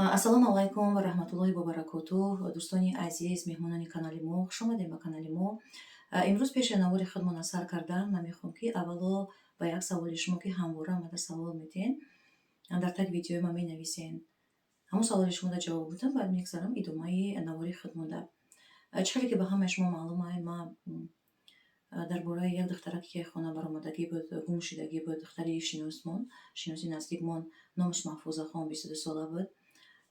Ассалому алайкум ва раҳматуллоҳи ва баракотуҳ. Дӯстони азиз, меҳмонони канали мо, хуш омадем ба канали мо. Имрӯз пеши навори худмона сар кардан, ман мехоҳам, ки аввало ба як саволи шумо, ки ҳамвора омада савол медиҳен, дар таги видеои ман менависен, ҳамон саволи шумода ҷавоб будам, баъд мегзарам идомаи навори худмонда. Чӣ хеле ки ба ҳамаи шумо маълум ай, ман дар бораи як духтараке, ки хона баромадагӣ буд, гум шудагӣ буд, духтари шиносмон, шиноси наздикмон, номаш Маҳфузахон, 22 сола буд.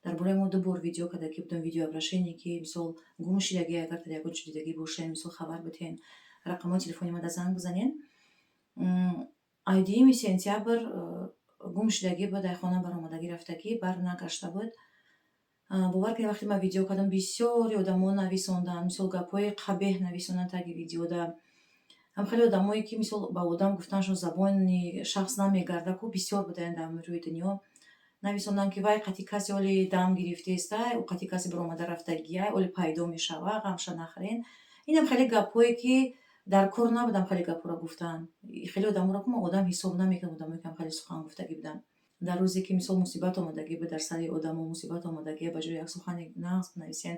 Дар бораи мо ду бор видео кардагӣ будам, видеообращение, ки мисол гум шудагӣ, агар дар ягон чиз дидагӣ бошен, мисол хабар битен, рақамҳои телефони мада занг бизанен. Ай 2 сентябр гум шудагӣ буд, ай хона баромадагӣ рафтагӣ, бар нагашта буд. Бовар кунед, вақте ман видео кардам, бисёри одамо нависонданд, мисол гапҳои қабеҳ нависонданд таги видеода. Ҳам хеле одамое, ки мисол ба одам гуфтанашон забони шахс намегарда ку, бисёр будаянд дар рӯи дунё. Нависонданд, ки вай қати касе оли дам гирифтеста, ӯ қати касе баромада рафтагия, оли пайдо мешава, ғамша нахӯрен. Инам хеле гапҳое, ки дар кор набудам, хеле гапҳоро гуфтанд. Хеле одаморо ку ман одам ҳисоб намекунам, одамое ки ҳам хеле сухан гуфтагӣ буданд. Дар рӯзе ки мисол мусибат омадагӣ буд, дар сари одамо мусибат омадагия, ба ҷои як сухани нағз бинависен,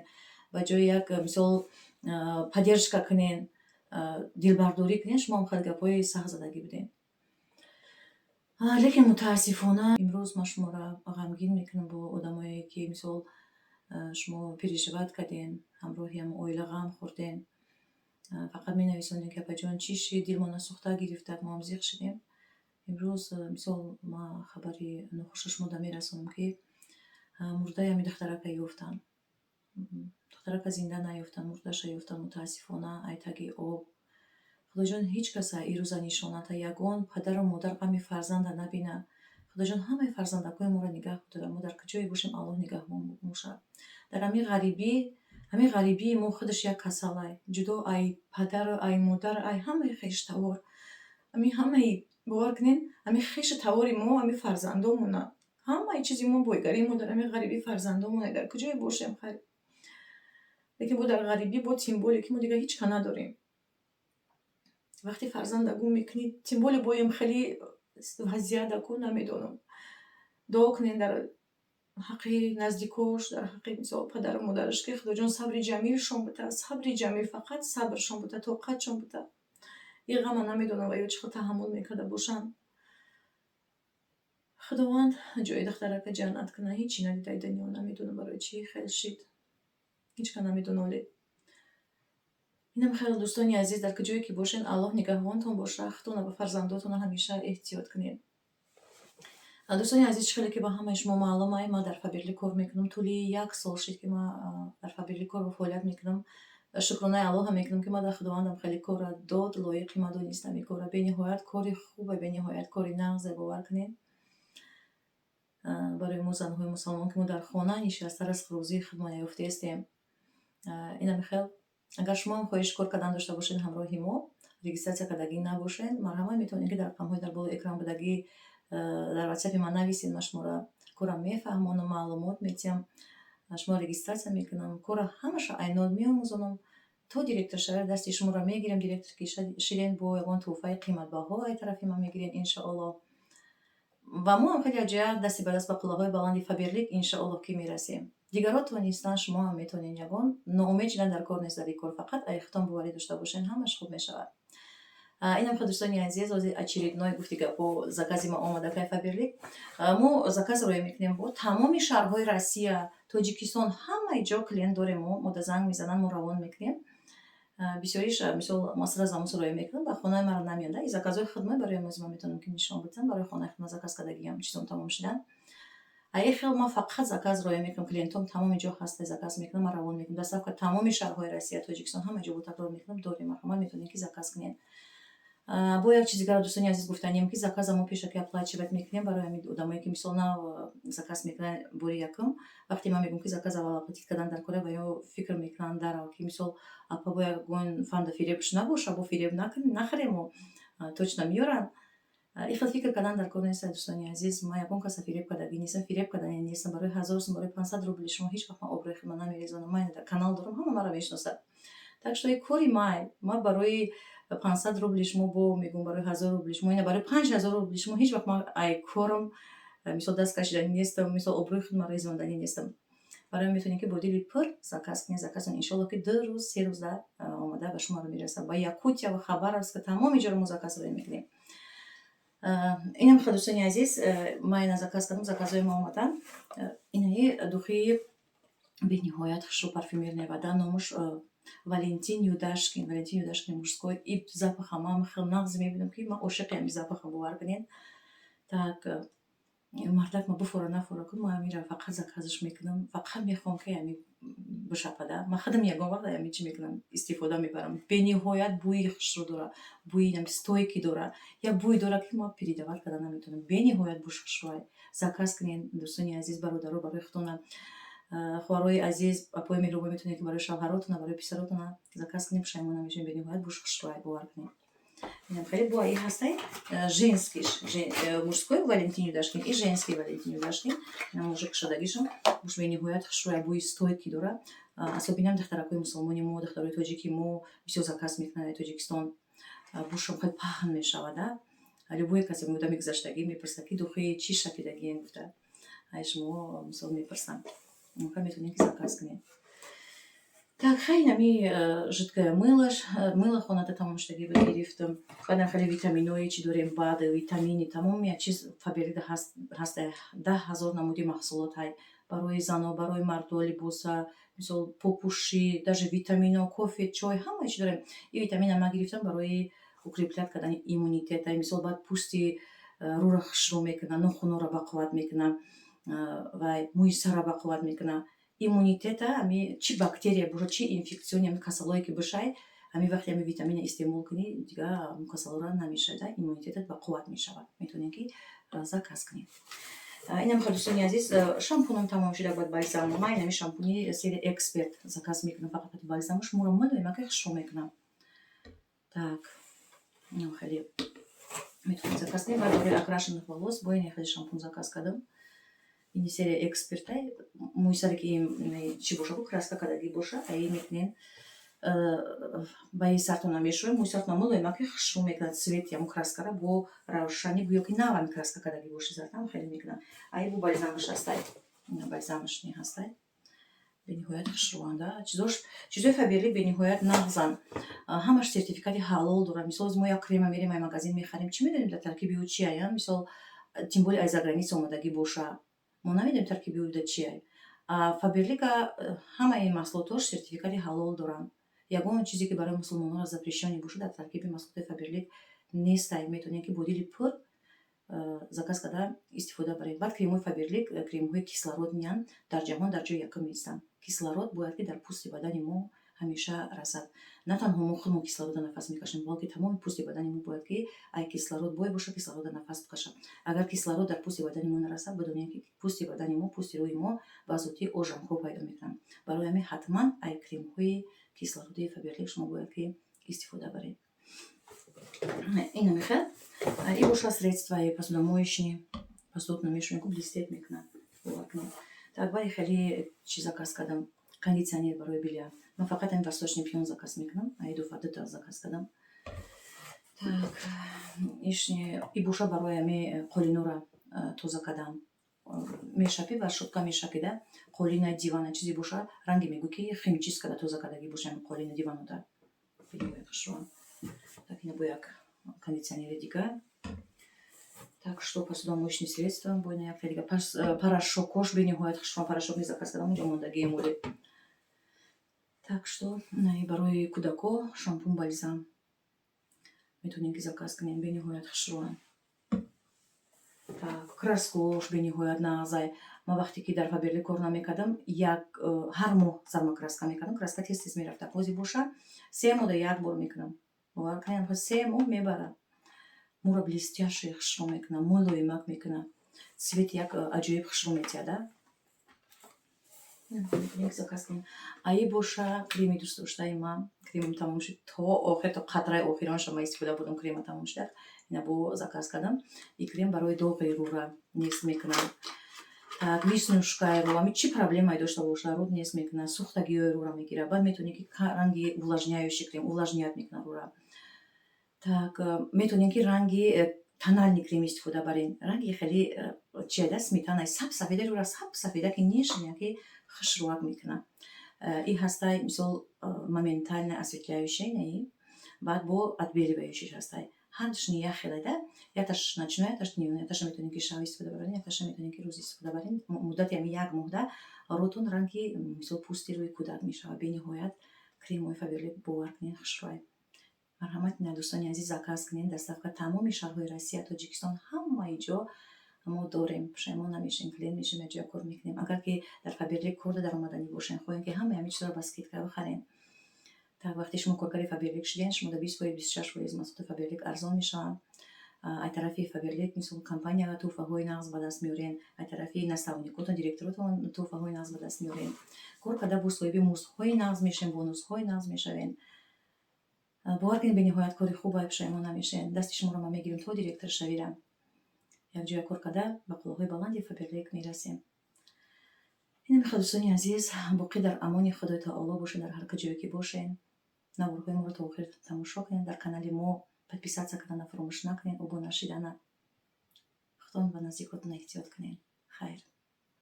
ба ҷои як мисол поддержка кунен, дилбардорӣ кунен, шумо ҳам хеле гапҳои сахт задагӣ будем. Лекин мутаассифона имрӯз ман шуморо ғамгин мекунам бо одамое, ки мисол шумо переживать карден, ҳамроҳи ҳамон оила ғам хӯрден. Фақат менависонед, ки апаҷон, чӣ шид, дилмона сӯхта гирифтад, мо ҳам зиқ шудем. Имрӯз мисол ман хабари нохуша шумода мерасонам, ки мурдаи ҳамин духтарака ёфтанд. Духтарака зинда наёфтанд, мурдаша ёфтанд, мутаассифона, ай таги об. Худоҷон, ҳеҷ каса ирӯза нишоната, ягон падару модар ғами фарзанда набина. Худоҷон, ҳамаи фарзандакҳои моро нигаҳ бидорад. Мо дар куҷое бошем, Аллоҳ нигаҳбон бошад. Дар ҳамин ғарибӣ, ҳамин ғарибии мо худаш як касалай. Ҷудо ай падару ай модар, ай ҳамаи хештавор. Ҳамин ҳамаи, бовар кунед, ҳамин хешу тавори мо ҳамин фарзандомона. Ҳамаи чизи мо, бойгарии мо дар ҳамин ғарибӣ фарзандомона. Дар куҷое бошем, хайр. Лекин бо дар ғарибӣ, бо тем более ки мо дигар ҳеҷ ка надорем. Вақте фарзанда гум мекунӣ, тем более боем хеле вазъият ку, намедонам. Дуо кунед дар ҳаққи наздикош, дар ҳаққи мисол падару модараш, ки Худоҷон сабри ҷамилшон бита, сабри ҷамил, фақат сабршон бита, тоқатшон бита. Ин ғама намедонам ва ё чӣ хел таҳаммул мекарда бошанд. Худованд ҷои духтарака ҷаннат кунад. Ҳечи надидаи дунё, намедонам, барои чӣ хел шид. Ҳеҷ ка намедона оле. Инам хеле, дӯстони азиз, дар куҷое ки бошед, Аллоҳ нигаҳбонтон боша, худтона ва фарзандотонро ҳамеша эҳтиёт кунед. Дӯстони азиз, чӣ хеле ки ба ҳамаи шумо маълум ай, ман дар Фаберлик кор мекунам. Тӯли як сол шид, ки ман дар Фаберлик кор ва фаъолият мекунам. Шукронаи Аллоҳам мекунам, ки ман дар Худовандам хеле корра дод, лоиқи ман донистам ин корра. Бениҳоят кори хубе, бениҳоят кори нағзе, бовар кунед. Барои мо, занҳои мусалмон, ки мо дар хона нишаста ризқу рӯзии худмон ёфтаистем. Инами хел, агар шумо ҳам хоҳиши кор кардан дошта бошед ҳамроҳи мо, регистрация кардагӣ набошед, марҳамат, метавонед, ки дар рақамҳои дар болои экран будагӣ дар ватсапи ман нависед. Ман шуморо корам мефаҳмонам, маълумот медиҳам, шуморо регистрация мекунам, корро ҳамаша ай нол меомӯзонам, то директор шавед дасти шуморо мегирем. Директор ки шиден, бо ягон тӯҳфаи қиматбаҳо ай тарафи ман мегирем, иншоаллоҳ. Ва мо ҳам хеле якҷоя дасти ба даст ба қуллаҳои баланди Фаберлик, иншоаллоҳ, ки мерасем. Дигарҳо тонистанд, шумо ҳам метавонед. Ягон ноумед шудан дар кор нест дар ин кор, фақат ай худтон боварӣ дошта бошед, ҳамаш хуб мешавад. Инам хел, дӯстони азиз, ҳозир очередной гуфти гапҳо закази ма омада кай Фаберлик. Мо заказ роя мекунем бо тамоми шаҳрҳои Россия, Тоҷикистон, ҳамаи ҷо клиент дорем мо, мода занг мезананд, мо равон мекунем. Бисёриш мисол ма сразу ҳамон роя мекунам, ба хонаи маро намеоянд. И заказҳои худмай барои ман метавонам, ки нишон бидиҳам, барои хонаи худман заказ кардагиам, чизом тамом шудан. Ай хел ман фақат заказ роя мекунам, клиентом тамоми ҷо ҳаста, заказ мекунам, ман равон мекунам. Доставка тамоми шаҳрҳои Россия, Тоҷикистон, ҳама ҷо бо такрор мекунам, дорем, марҳамат, метавонед, ки заказ кунед. Бо як чизи дигар, дӯстони азиз, гуфтанием, ки заказа мо пешакӣ оплачивать мекунем. Барои ҳамин одамое, ки мисол нав заказ мекунанд бори якум, вақте ман мегӯям, ки заказ аввал оплатить кардан дар кора, ва ё фикр мекунанд дарав, ки мисол апа, бо ягон фанда фиребш набоша, бо фиреб нахӯрему, точно меёранд. Ин хел фикр кардан дар кор нест, дӯстони азиз. Ман ягон каса фиреб кардагӣ нестам, фиреб кардани нестам. Барои 1000 сум, барои 500 рубли шумо ҳеҷ вақт ман обрӯи худро намерезонам. Ман канал дорам, ҳама маро мешиносад, так что и кори май. Ман барои 500 рубли шумо, бо мегӯм, барои 1000 рубли шумо, ина барои 5000 рубли шумо ҳеҷ вақт ман ай корам. Мисол, даст кашиданӣ нестам, мисол, обрӯи худман резонданӣ нестам. Барои метавонед, ки бо дили пур заказ кунед. Заказ кунед, иншолло, ки 2 рӯз, 3 рӯзда омада ба шумо мерасад. Ба Якутия ва Хабаровска, тамоми ҷоро мо заказ роя мекунем. Инам хел, дӯстони азиз, ман ина заказ кардам, заказҳои ма омадан. Инаи духии бениҳоят хушрӯ, парфюмерная вода, номаш Валентин Юдашкин, Валентин Юдашкин мужской. И запаха ман хел нағз мебинам, ки ман ошиқи ҳами запаха, бовар кунед. Так, мардак ма буфора нафора кун, ман амира фақат заказаш мекунам, фақат мехоҳам, ки ами бишапада. Ман худам ягон вақт ами чӣ мекунам, истифода мебарам. Бениҳоят бӯи хушрӯ дора, бӯи стойкий дора, як бӯй дора, ки ман передавать карда наметавонам. Бениҳоят бӯш хушрӯай. Заказ кунед, дӯстони азиз, бародаро, барои худтона, хоҳарои азиз, апои меҳрубон, метавонед, ки барои шавҳаротона, барои писаротона заказ кунед, пушаймон намешавед. Бениҳоят бӯш хушрӯай, бовар кунед. Инам хеле буаи ҳастай, женскийш, мужской Валентин Юдашкин и женский Валентин Юдашкин. Инам уже кушодагишон, буш бениҳоят хушрӯя, бӯи стойкий дора. Особенно духтаракои мусулмони мо, духтарои тоҷики мо бисёр заказ мекунанд. Тоҷикистон бушам хеле паҳн мешавада. Любое касе одами гузаштагӣ мепурсад, ки духи чӣ шакидагиен гуфта, ай шумо мисол мепурсанд, метавонед, ки заказ кунед. Так, хай, нами жидкое мыло, мыло хоната тамом шудагӣ буд, гирифтам. Баъдам хеле витаминои чӣ дорем, баъд витамини, тамоми чиз Фаберликда ҳаст, 10 000 намуди маҳсулот ҳай барои зано, барои мардо, либоса, мисол, попушӣ, даже витамино, кофе, чой, ҳамаи чӣ дорем. И витамина ман гирифтам барои укреплять кардани иммунитета, мисол, баъд пӯсти рӯро хушрӯ мекунад, нохунҳоро бақувват мекунад ва мӯи сарро бақувват мекунад, иммунитета. Ами чӣ бактерия бошад, чӣ инфекционный ами касалое ки бошай, ҳамин вақте ҳамин витамина истеъмол кунӣ, дига касалора намешавад, иммунитетат бақувват мешавад. Метавонед, ки заказ кунед. Инам хел, дӯстони азиз, шампунам тамом шуда, баъд бальзам. Ман инами шампуни серия Эксперт заказ мекунам, фақат бальзамаш муро мулоимака хушрӯ мекунам. Так, инам хеле метавонед заказ кунед. Баъд барои окрашенных волос бо ин хеле шампун заказ кардам, ини серия Эксперта. Мӯи саре ки чӣ боша, ку краска кардагӣ боша, аи мекунен, ба и сартона мешӯем, мӯи сартона мулоимаки хушрӯ мекунад, цвети ҳамун краскара бо равшанӣ, гӯё ки нав ҳами краска кардагӣ боши сартам, хеле мекунад. Аи бу бальзамаш ҳастай, бальзамаш не ҳастай, бениҳоят хушрӯанда. Чизош, чизои Фаберлик бениҳоят нағзан, ҳамаш сертификати ҳалол дорад. Мисол, мо як крема мерем, ай магазин мехарем, чӣ медонем, дар таркиби ӯ чи ая? Мисол, тем более ай заграница омадагӣ боша, мо намедонем, таркиби ӯ да чи ай. Фаберлика ҳамаи маҳсулотош сертификати ҳалол доранд. Ягон чизе, ки барои мусулмонҳоро запрещённый бошад, дар таркиби маҳсулоти Фаберлик нестай. Метавонед, ки бо дили пур заказ карда истифода баред. Баъд кремҳои Фаберлик кремҳои кислородныйянд, дар ҷаҳон дар ҷои якум меистанд. Кислород бояд, ки дар пӯсти бадани мо ҳамеша расад. На танҳо мо худмон кислорода нафас мекашем, балки тамоми пӯсти бадани мо бояд, ки ай кислород бой бошад, кислорода нафас бикашад. Агар кислород дар пӯсти бадани мо нарасад, бидонем, ки пӯсти бадани мо, пӯсти рӯи мо ба зудӣ ожанкҳо пайдо мекунанд. Барои ҳамин ҳатман ай кремҳои кислородии Фаберлик шумо бояд, ки истифода баред. Ина мехел, и боша средствои посудомоечный, посудотно мешӯем, ку блестеть мекунад, бовар кунед. Так, баъди хеле чи заказ кардам, кондитсионер барои белья. Ман фақат ҳамин Восточный пион заказ мекунам, ай дуфа дута заказ кардам. Так, ишни и боша барои ҳами қолинора тоза кардан. Мешапӣ ва щётка мешапида, қолина, дивана, чизе боша, ранге мегӯ, ки химчистка да тоза кардагӣ боша ҳами қолина, диванода. Бениҳоят хушрӯам. Так, ина бо як кондитсионери дигар. Так что посудомоечные средства бо ина якта дига, порошокош бениҳоят хушрӯам, порошок не заказ кардам, унҷо мондагии моли. Так что барои кӯдако шампун, бальзам метавонем, ки заказ кунем, бениҳоят хушрӯанд. Так, краскош бениҳоят нағзай. Ман вақте ки дар Фаберлик кор намекардам, як ҳар моҳ сарма краска мекардам, краска тез тез мерафта. Ҳозир боша 3 моҳда як бор мекунам, бовар кунед, 3 моҳ мебарад. Мӯро блестящий хушрӯ мекунад, мулоимак мекунад, цвети як аҷоиб хушрӯ метиҳада. Заказ кунем. Аи боша креми дӯстдоштаи ман, кремам тамом шуд, то охир, то қатраи охиронша ман истифода бурдам, крема тамом шуда, ина бо заказ кардам. И крем барои доғи рӯра нест мекунад. Так, веснушкаи рӯ, ами чӣ проблемае дошта боша, рӯ нест мекунад, сӯхтагиҳои рӯра мегирад. Баъд метавонед, ки ранги увлажняющий крем, увлажнять мекунад рӯра. Так, метавонед, ки ранги Тональный крем истифода барен. Ранги хеле чиада, сметанаи саб сафеда, рӯра саб сафеда ки нишина, ки хушрӯак мекунад. И ҳастай, мисол, моментально осветляющий, наи баъд бо отбеливающий ҳастай. Ҳардушни як хелада: якташ ночной, якташ дневной. Якташа метавонед, ки шаб истифода баред, якташа метавонед, ки рӯз истифода баред. Муддати ҳами як моҳда рӯтон ранги, мисол, пӯсти рӯи кӯдак мешавад. Бениҳоят кремҳои Фаберлик, бовар кунед, хушрӯай. Марҳамат, ина, дӯстони азиз, заказ кунед. Доставка тамоми шаҳрҳои Россия, Тоҷикистон, ҳамаи ҷо мо дорем. Пушаймон намешем, клиент мешем, якҷоя кор мекунем. Агар ки дар Фаберлик корда даромаданӣ бошен, хоҳем, ки ҳамаи ҳамин чизро ба скидка бихарем. Так, вақте шумо коргари Фаберлик шуден, шумо да 20%, 26% маҳсулоти Фаберлик арзон мешаванд. Ай тарафи Фаберлик, мисол, компания тӯҳфаҳои нағз ба даст меорен, ай тарафи наставникотон, директоротон тӯҳфаҳои нағз ба даст меорен. Кор карда бо соҳиби муздҳои нағз мешем, бонусҳои нағз мешавем. Бовар кунед, бениҳоят кори хуб, пушаймон намешем. Дасти шуморо ман мегирем то директор шавира. Якҷоя кор карда, ба қуллаҳои баланди Фаберлик мерасем. Ина мехоҳ, дӯстони азиз, боқӣ дар амони Худои Таоло бошед, дар ҳар куҷое ки бошед. Наворҳои моро то охир тамошо кунед, дар канали мо подписаться кардана фаромӯш накунед, обуна шидана. Худон ва наздикотон эҳтиёт кунед. Хайр.